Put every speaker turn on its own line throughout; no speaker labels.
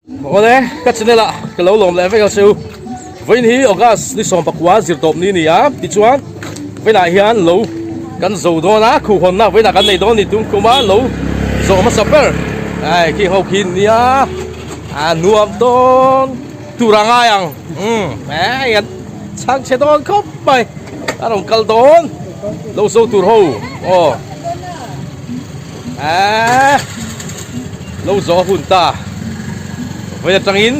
Awle, ka channel ah ka lo lawm leh vek a chu. Vawiin hi August ni 19 zirtawp ni a ni a, tichuan vawiinah hian lo kan zo dawn a, khuhhawnna vawiinah kan nei dawn a ni tum khum a, lo zawh hmasa ber ai khi ho khi nia a nuam dawn tur a ngai ang umm hei an chhang chhe dawn khawp mai a rawn kal dawn lo zo tur ho aw eee lo zawh a hun ta vawi atangin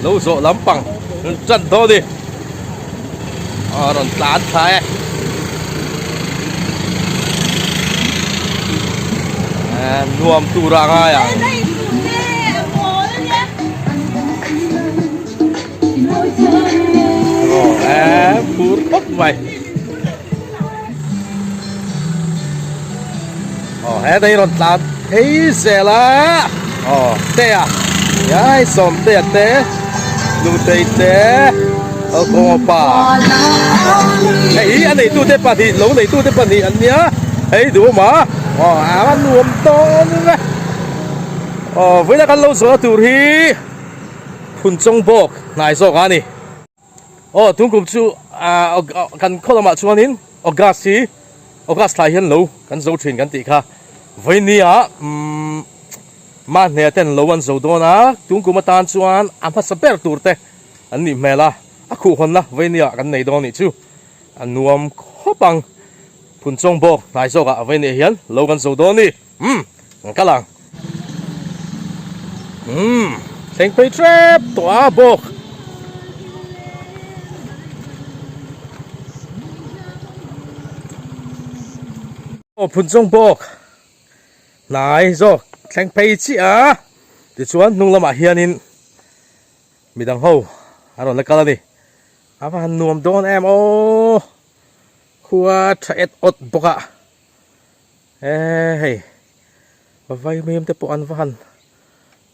lo zawh lampang an tan dawn a ni a rawn tlan thla e eee nuam tur a ngai ang. Aw eee phur khawp mai. Aw hetah hi rawn tlan phei zel a aw te a iai sawm te a te nutei te kalkawng pa hei hi a neitu te pahnih lo neitu te pahnih an nia hei duhawm a aw a nuam dawn e aw vawiin a kan lo zawhna tur hi phunchawng bawk hnai zawk a ni. Aw tun kum chu ah kan khaw lamah chuanin August hi August thla hian lo kan zo thin kan tih kha vawiini ah umm mahne ten lo an zo dawn a tun kum atan chuan a hmasa ber tur te an nih hmel a a khuhhawnna vawiini ah kan nei dawn nih chu a nuam khawp ang phunchawng bawk hnai zawkah vawiini ah hian lo kan zo dawn a ni. Umm an kal ang. Umm thleng phei tep tawh a bawk. Aw phun chawng bawk hnai zawk thleng phei chiah a tichuan hnung lamah hianin midang ho an rawn la kal a ni. A va han nuam dawn em aw khua tha et awt bawk a. Eee hei vaimim te pawh an va han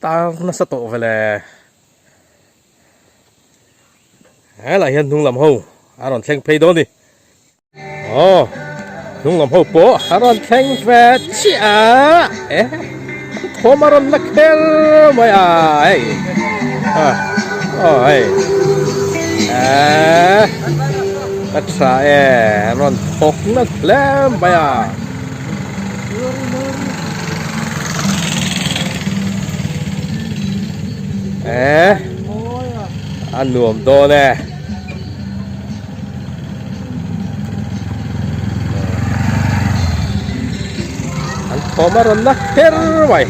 tar nasa tawh ve le helai hian hnung lam ho a rawn thleng phei dawn a ni aw hnung lam ho pawh a rawn thleng ve chiah a e thawm a rawn la kher mai a hei aw hei eee a tha e an rawn thawk na hle mai a. Eee a nuam dawn e. An thawm a rawn la kher mai.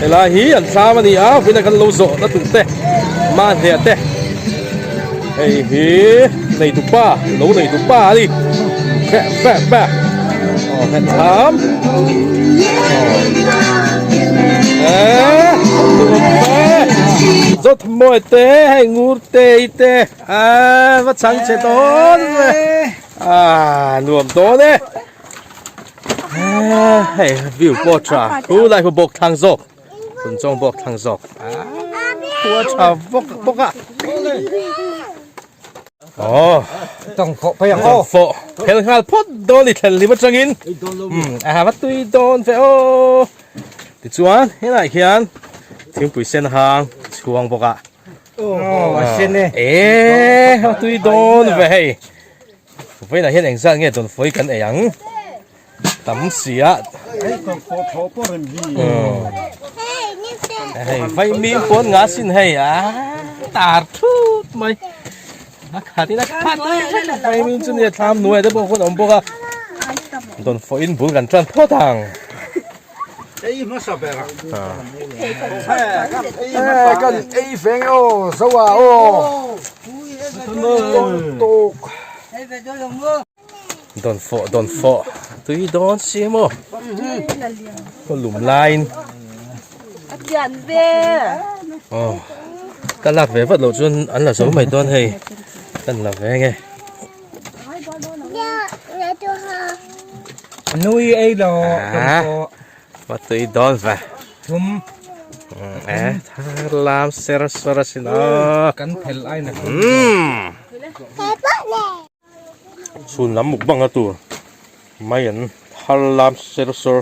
Helai hi an thlam a ni a vawina kan lo zawh na tur te mahnia te hei hi nei tu pa lo nei tu pa a ni fe fe fe aw he thlam aw zawt mawi te hei ngur te i te a va chang che dawn ve a nuam dawn e hei view pawh tha khu lai khu bawk thlang zawk tun chawng bawk thlang zawk a khua tha vawk bawk a aw
tawng fawh phei ang aw
fawh phel nghal phawt dawn i thlen hlim atangin a va tui dawn ve aw tichuan helai khian thingpui sen hang chhuang bawk a E a tui dawn ve hei vawiinah hian engzat nge dawn fawi kan ei ang tam si a hei vaimim pawn nga sin hei a tar thut mai a khat in a khat vaimim chu nia thlam hnuai te pawh khawn a awm bawk a dawn fawiin bul kan tan phawt ang.
Ei hmasa ber a. Kan ei feng aw zo a aw. Tok.
Don fawh don fawh tui dawn si maw. Ko lum lain.
A pian ve.
Oh. Ka lak ve vat lo chuan an la zo mai dawn hei. Kan la ve nge.
Nui ei lo
Va tui dawn ve.
Thum.
E thar lam ser sawr a sin aw.
Kan phel ai na.
Chhun lam mukbang a tur mai an thar lam ser sawr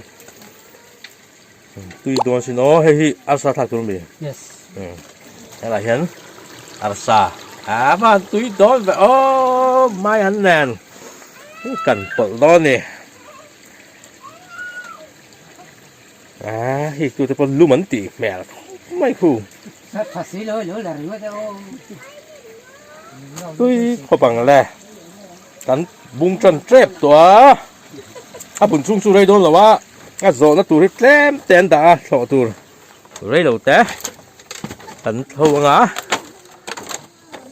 tui dawn sin aw hei hi arsa thlak tur a mi.
Yes.
Helai hian arsa a van tui dawn ve aw mai an nen kan pawlh dawn a ni. A hei tute pawh lum an tih hmel khawp mai khu. Tui khawp ang le. Kan bung tan tep tawh a. A bun chhung chu rei dawn lo a. A zawhna tur hi tlem te an dah a thlawh tur rei lo te. Kan thlo anga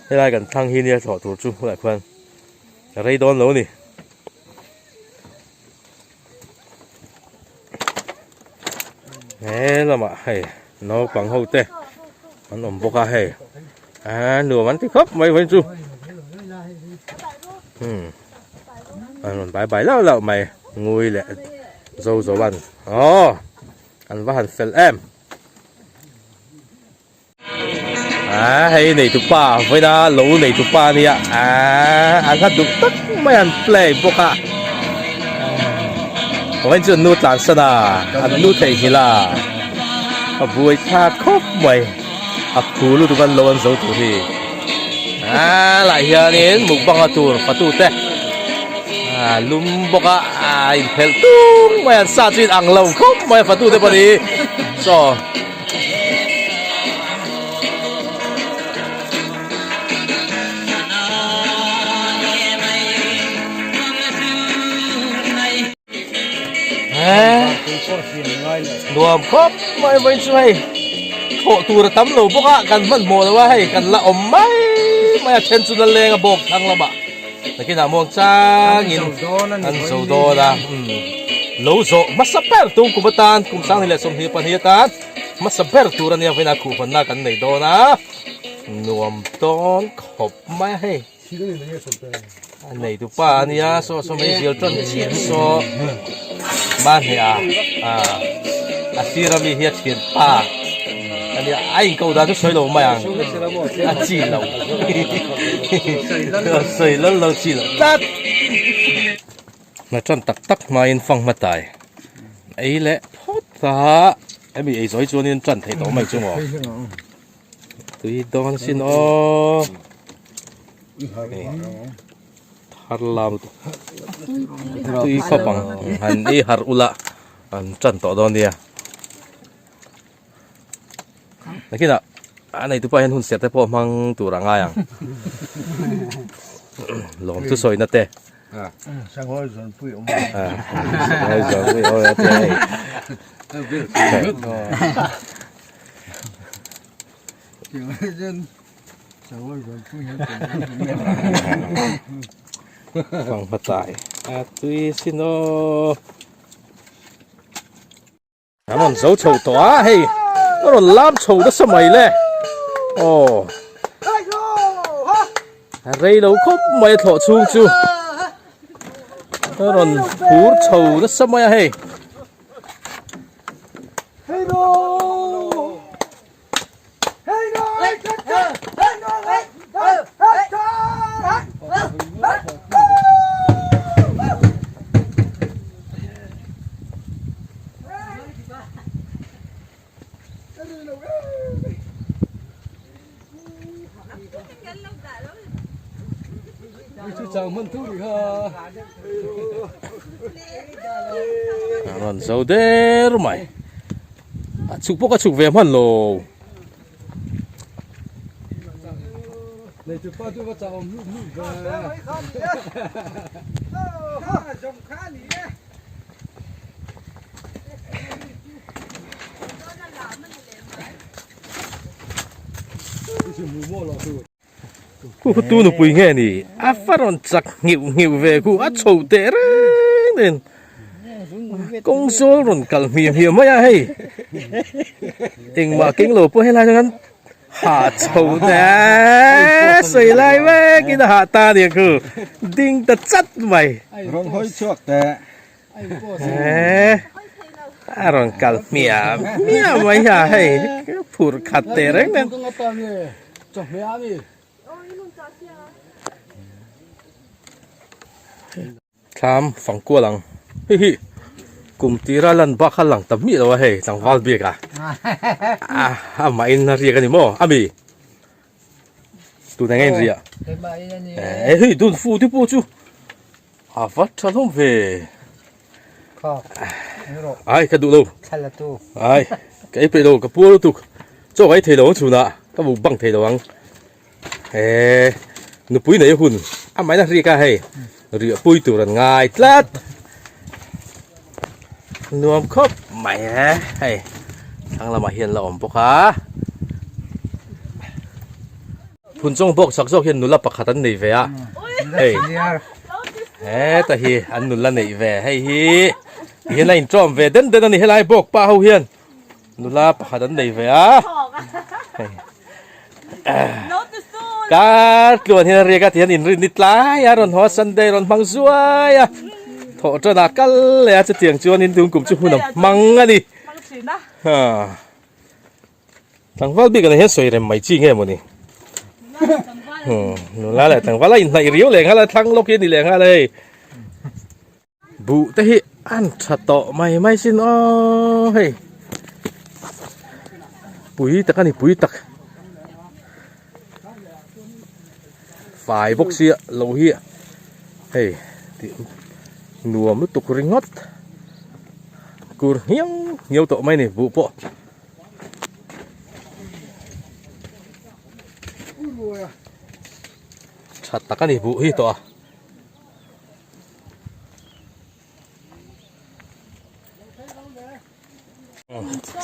helai kan thlang hi nia thlawh tur chu helai khuan rei dawn lo a ni. He lamah hei naupang ho te an awm bawk a hei a nuam an ti khawp mai vawiin chu hmm an rawn bai bai lauh lauh mai ngui leh zo zo an aw an va han fel em. A hei nei tu pa vawiina lo nei tu pa ania a an hla duh tak mai an play bawk a vawiin chu an nu tlan san a an nu theihnghilh a a buai thlak khawp mai a khu lutuk an lo an zo tur hi a lah hianin mukbang a tur fatu te a lum bawk a a inphelh tung mai an sa chu in ang lo khawp mai a fatu te pawh ni chaw. Nuam khawp mai mai chu hei thawh tur a tam lo bawk a kan hmanhmawh lo a hei kan la awm mai mai a then chu la leng a bawk thlang lamah Nakinah muang changin an zo dawn a, lo zawh hmasa ber tum kum atan kum 12 leh 22 atan hmasa ber tur ania vawiinah khuhhawnna kan nei dawn a, nuam dawn khawp mai a hei. A nei tu pa ania saw saw mai zial tan chiah saw mahni a a sir ami hi a thian pa ania a inko dan chu sawi lo mai ang a chi lo sawi lal lo chi lo tlat hna tan tak tak hmain fang hma tai ei leh phawt a hemi ei zawi chuanin tan theih tawh mai chu maw. Tui dawn sin aw. Thar lam tui khawp ang han ei harh ula an tan tawh dawn nia. Nakinah a neitu pa hian hun serh te pawh hmang tur a ngai ang. Lawm chu sawina te.
Sanghawi zawnpui awm.
Sanghawi zawnpui awm a tia hei. Fang hmatai a tui sin aw. An rawn zo chho tawh a hei a rawn lam chho nasa mai le aw a rei lo khawp mai a thlawh chhung chu a rawn phur chho nasa mai a hei. A rawn zo der mai. A chhuk pawh ka chhuk ve hman lo. Khu khu tu nupui nge ni a va rawn chak ngheuh ngheuh ve khu a chho teh reng nen kawng zawl rawn kal hmiah hmiah mai a hei engmah keng lo pawh helai chuan hah chho te sawi lai vekin a hah ta aniang khu ding ta chat mai
Rawn hawi chhuak teh.
Eee. A rawn kal hmiah hmiah mai a hei phur khat teh reng nen. Thlam fang kual ang hi hi kum tira lan bak kha lang ta miah lo a hei tlangval biak a amah in a riak a ni maw ami tun eng a inriah eh hei dun fu te pawh chu a va tha hlawm ve ai ka duh lo ai ka ei peih lo ka puar lutuk chaw ka ei thei lo ang chhunah ka bu bang thei lo ang. He nupui nei hun a maina hrik a hei riah pui tur an ngai tlat nuam khawp mai e hei thlang lamah hian la awm bawk a phunchawng bawk chak zawk hian nula pakhat an nei ve a hei heta hi an nula neih ve hei hi tihian a intawm ve den den a ni helai bawk pa ho hian. Nula pakhat an nei ve a. Kar tluan hian a riak a tihian inrin ni tlai a rawn haw a Sunday rawn hmang zuai a. Thawh tan ah kal leh a chutiang chuan in tung kum chu hun a hmang a ni. Tlangval bik ah hian sawi rem mai chi nge mawni. Nula leh tlangval a inhnaih riau leh nghal a thlang lawk hi a ni leh nghal a hei. Buh te hi an tha tawh mai mai sin aw hei pui tak a ni pui tak fai bawk sia lo hi hei tih nuam lutuk ringawt kur nghiau nghiau tawh mai a ni buh pawh. Tha tak a ni buh hi tawh a.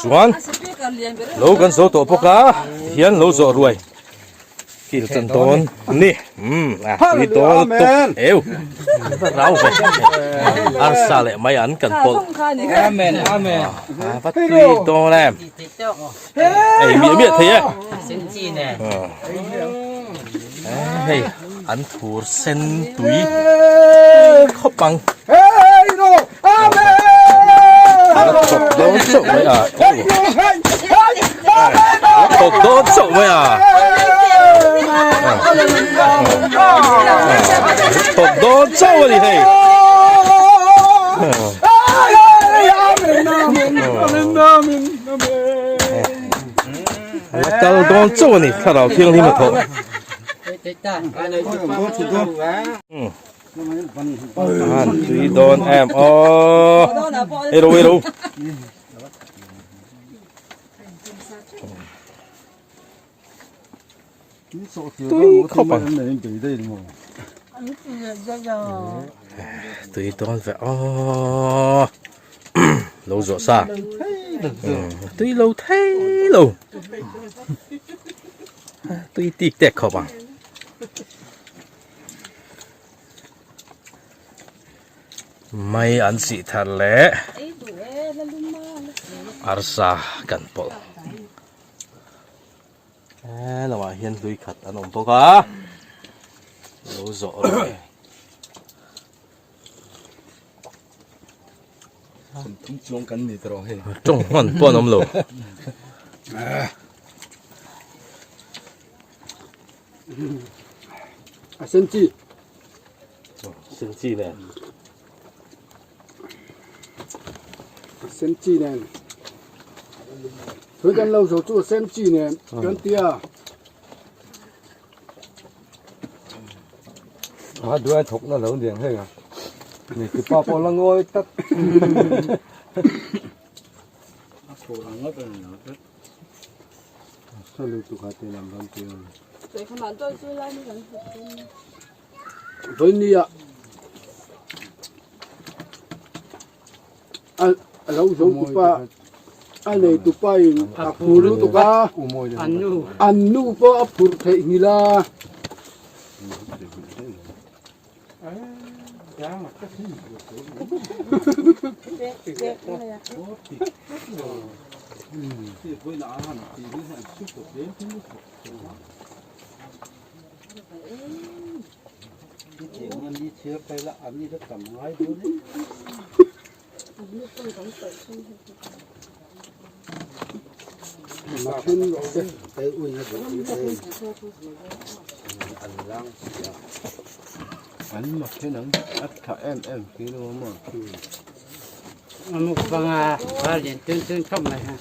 Chuan lo kan zo tawh bawk a hian lo zawh ruai kil chan dawn ni um a tui dawn lutuk eu rau ve arsa leh mai an kan pawlh
Amen amen
a va tui dawn em ei miah miah thei e hei an thur sen tui khawp ang thawk dawn chauh mai a thawk dawn chauh mai a thawk dawn chauh a ni hei La kal dawn chauh a ni thlarau thianghlim a thawh. An tui dawn em aw. Ei ro ei ro. Tui khawp ang. Tui dawn ve aw. Lo zawh sa. Tui lo thei lo. Tui tik tek khawp ang. Mai an sih thar leh arsa kan pawlh. He lamah hian hlui khat an awm bawk a lo zawh rawh e.
Thum chuang kan ni tawh hei.
Tawng hman pawh an awm lo.
A sen chi.
Sen chi nen.
A sen chi nen. Thui kan lo zo chu a sen chi nen kan tia.
A duai thawk na lo niang hei a. Ni ti pa pawh la ngawi tak.
A thaw ang ngawt a ni lo tlat. Salu tu kha te lam ram te. Vawinia a lo zo tupa a nei tupa in a phur lutuk a an nu pawh a phur theih nghilh a.
An mak hian ang a tha em em si lo a maw.
A mukbang a ral lian tun tun khawp mai ha.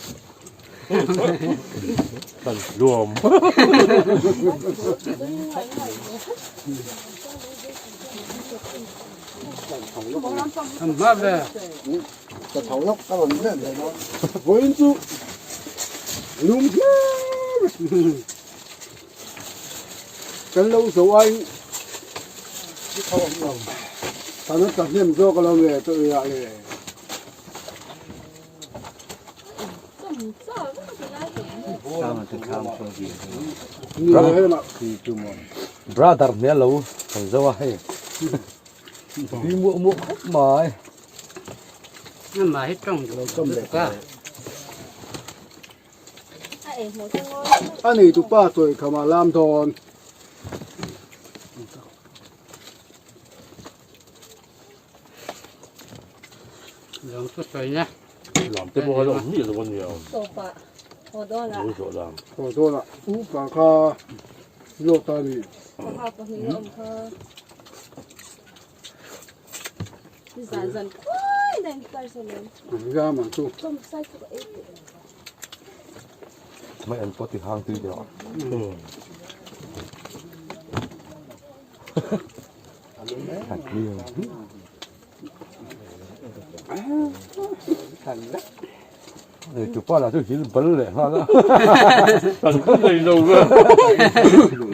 Kan hluam.
An hma ve.
Ka tho lawk ka rawn let leh dawn. Vawiin chu lum hle mai. Kan lo zo aiin kan a tla hnem zawk alo nge chaw ei ah le.
Brother hmel lo kan zo a hei. Tui muah muah khawp mai.
Amah hi tawng duh lutuk a.
A neitu pa chawi kham ah lam dawn.
Lawm chu sawi na.
Lam te pawh a lo awm miah lo a nia.
Tawpah haw dawn ah.
Lo zawh lam.
Haw dawn ah u pa kha zawk ta a ni.
Sangha pahnih a awm kha. Zan zan khuai na in kar sa lo.
Zam ang chu.
Tom sai chu ka ei teh.
Mai an pawh ti hang tui deuh. Nei tu pa lah chu hil bal leh nghal a.
Kan kha nei lo ve.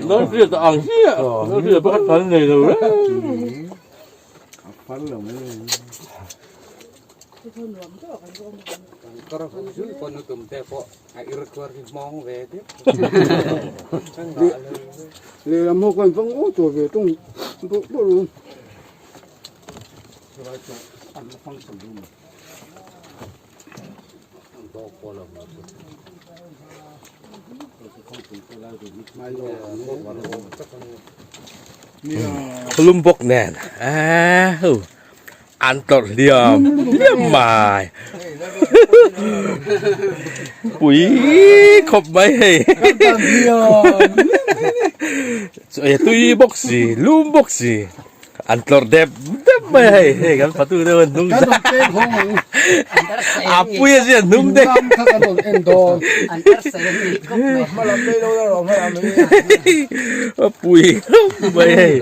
Nang hriat ang hi a. Nang hriat pakhat kan nei lo ve.
A far lo mai.
Lehlam ho khan vang aw tur ve tung bawk bawk ru.
Lum bawk nen aa an tawrh hliam hliam mai pui khawp mai hei tui bawk si lum bawk si. An tlawrh dep dep mai a hei, hei kan fatu deuh an hnung zah. A pui a zia hnung deuh. A pui khawp mai hei.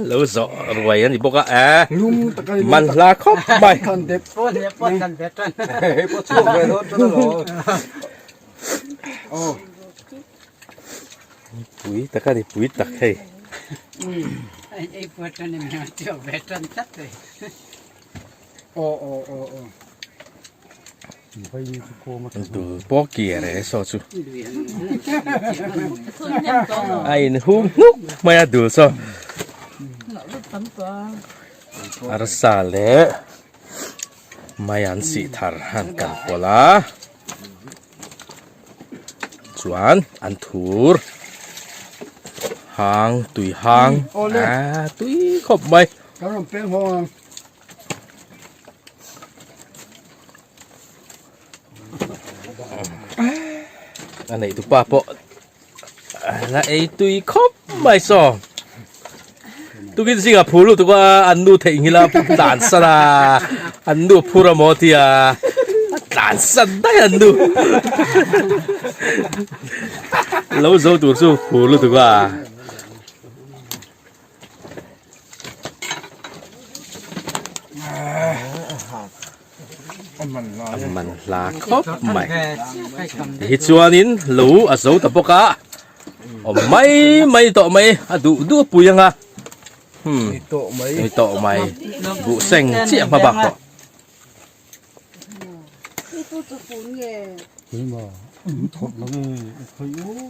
Lo zawh ruai a ni bawk a eh man hla khawp mai. Pui tak a ni pui tak hei. Dul pawh kir e saw chu a in hung hnuk mai a dul saw arsa leh mai an sih thar han kal pawlh a chuan an thur hang tui hang ah tui khawp mai. A neih tu pa pawh la ei tui khawp mai saw tukin zingah phur lutuk a an nu theih nghilh a tlan san a an nu phur a maw tia a tlan san daih an nu lo zo tur chu phur lutuk a. A man hla khawp mai hi chuanin lo a zo ta bawk a awm mai mai tawh mai a duh duh a pui anga hmm ni tawh mai buh seng chiah hma bak tawh.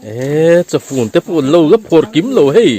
E chawfun te pawh an lo la phawr kim lo hei.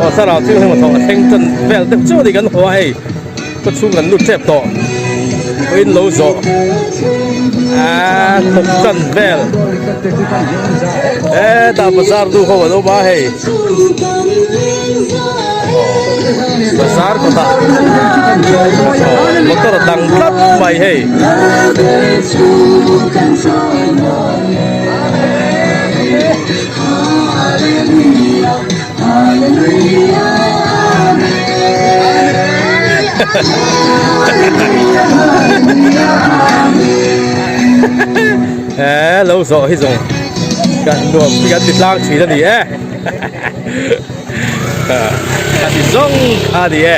Aw Thlarau Thianghlim a thawh a thleng tan vel deuh chiah a ni kan haw a hei khaw chhung kan lut tep tawh pawhin lo zawh aaa thawk tan vel hetah bazar nu ho an awm a hei bazar kawtah motor a dang tlat mai hei. He lo zawh hi zawng kan nuam hi kan ti tlang thin a ni e a ti zawng kha a ni e.